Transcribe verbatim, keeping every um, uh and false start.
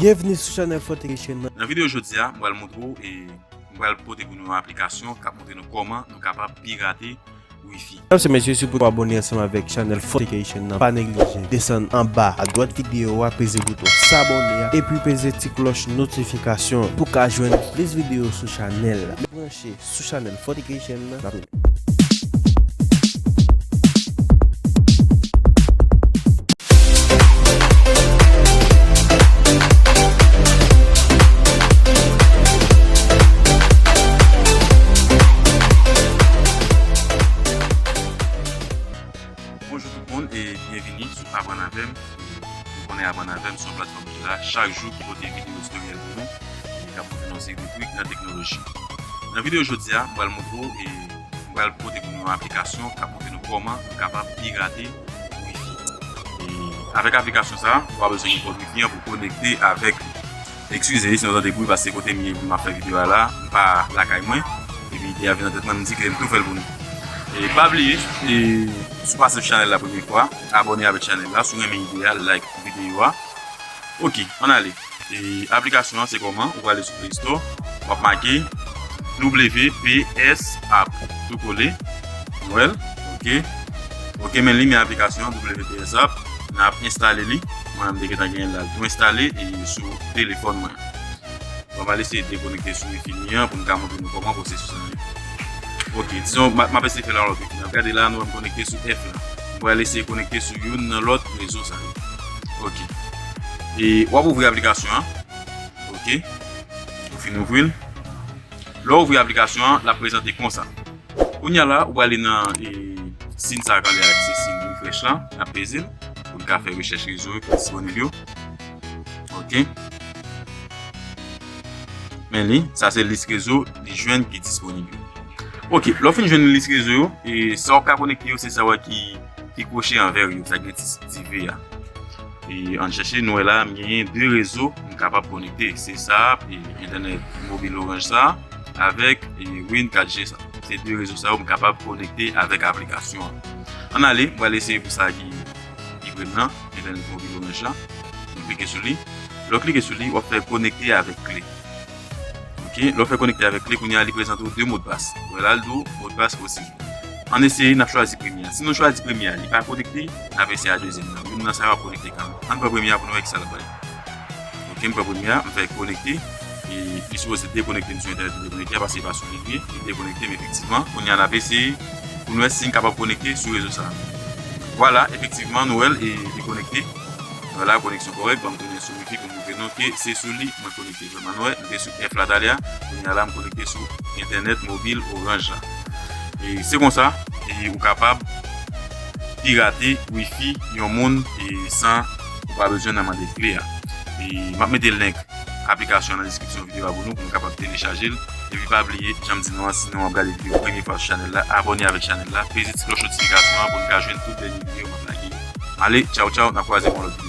Byenvni sou chanèl Fortication nan. Nan videyo jodi a, m pral montre w e m pral pote pou nou yon aplikasyon k ap montre nou kòman nou kapab pirate Wi-Fi. Medam e mesye, si w poko abòne ansanm avèk chanèl Fortication nan, pa neglije desann anba adwat videyo a, peze bouton sabòne a, epi peze ti klòch notifikasyon pou w ka jwenn plis videyo sou chanèl la. Branche sou chanèl Fortication nan. N ap rele. Bonjou tout moun e byenvini sou Aprann Avè m. Ou konnen Aprann Avè m se yon platfòm ki la chak jou ki pote videyo tutorial pou nou e k ap montre nou yon seri de trik nan teknoloji. Nan videyo jodi a, m pral montre w e m pral pote pou nou yon aplikasyon k ap montre nou kòman nou kapab pirate Wi-Fi. E avèk aplikasyon sa a, ou pa bezwen gen kòd Wi-Fi an pou w konekte avèk li. Eskize si nou tande bri, paske kote m ye pou m ap fè videyo a la, m pa lakay mwen. Epi ide a vin nan tèt mwen, m di ke m tou fè l pou nou. E pa bliye, e si w pase sou chanèl la premye fwa, abòne avèk chanèl la. Si w renmen ide a, like videyo a. Ok, ann ale. E aplikasyon an se kòman? Ou prale sou Play Store, w ap make W P S app, tou kole. Nou wè l? Ok. Ok, men li, men aplikasyon an, W P S app. N ap enstale li. Mwen menm, m te gentan genyen l la, l tou enstale e sou telefòn mwen. Bon, m al eseye dekonekte sou Wi-Fi li an pou m ka montre nou kòman pwosesis lan ye. Ok, dizon, m a- m ap eseye fè l nan lòt Wi-Fi. N ap gade la, nou wè m konekte sou F la. M pral eseye konekte sou youn nan lòt rezo sa yo. Ok. E w ap ouvri aplikasyon an. Ok. Ou fin ouvri l. Lè w ouvri aplikasyon an, l ap prezante konsa. Kounye a la, ou prale nan e, siy sa k anlè a, se siy refresh la, n ap peze l pou n ka fè rechèch rezo yo ki disponib yo. Ok. Men li, sa se lis rezo li jwenn ki disponib yo. Ok, lè w fin jwenn lis rezo yo, e sa w ka konekte yo, se sa w ki, ki kwoche anvè yo, sa gen ti, ti V a. E ann chèche, nou wè la, m genyen de rezo m kapab konekte. Se sa, e entènèt mobil Orange sa, avèk e Wind kat G sa. Se de rezo sa yo m kapab konekte avèk aplikasyon an. Ann ale, m pral eseye pou sa ki, ki pre m nan, entènèt mobil Orange la. M klike sou li. Lè w klike sou li, w ap fè konekte avèk kle. Ok, lè w fè konekte avèk kle, kounye a li prezante w de modpas. Ou wè la, l di w modpas posib. Ann eseye, n ap chwazi premye a. Si nou chwazi premye a, li pa konekte, n ap eseye a dezyèm nan. Youn nan sa yo ap konekte kanmenm. Ann pran premye a pou nou wè kisa l ap bay. Ok, m pran premye a, m fè konekte. E li sipoze dekonekte m sou entènèt li dekonekte a, paske se pa sou li li ye. Li dekonekte m efektivman. Kounye a, n ap eseye pou n wè si n kapab konekte sou rezo sa a. Vwala, efektivman, nou wè l e li konekte. Vwala, koneksyon kòrèk. Ban m tounen sou Wi-Fi pou m montre nou ke se sou li mwen konekte. Vrèman, nou wè, m te sou F la talè a. Kounye a la, m konekte sou entènèt mobil Orange la. E se konsa, e ou kapab pirate Wi-Fi yon moun e san ou pa bezwen nan mande kle a. E m ap mete link aplikasyon an nan deskripsyon videyo a pou nou, pou nou kapab telechaje l. Epi pa bliye, jan m di nou an, si nou ap gade videyo premye fwa sou chanèl la, abòne avèk chanèl la, peze ti klòch notifikasyon an pou nou ka jwenn tout dènye videyo m ap lage yo. Ale, tchaw tchaw, n ap kwaze pou yon lòt videyo.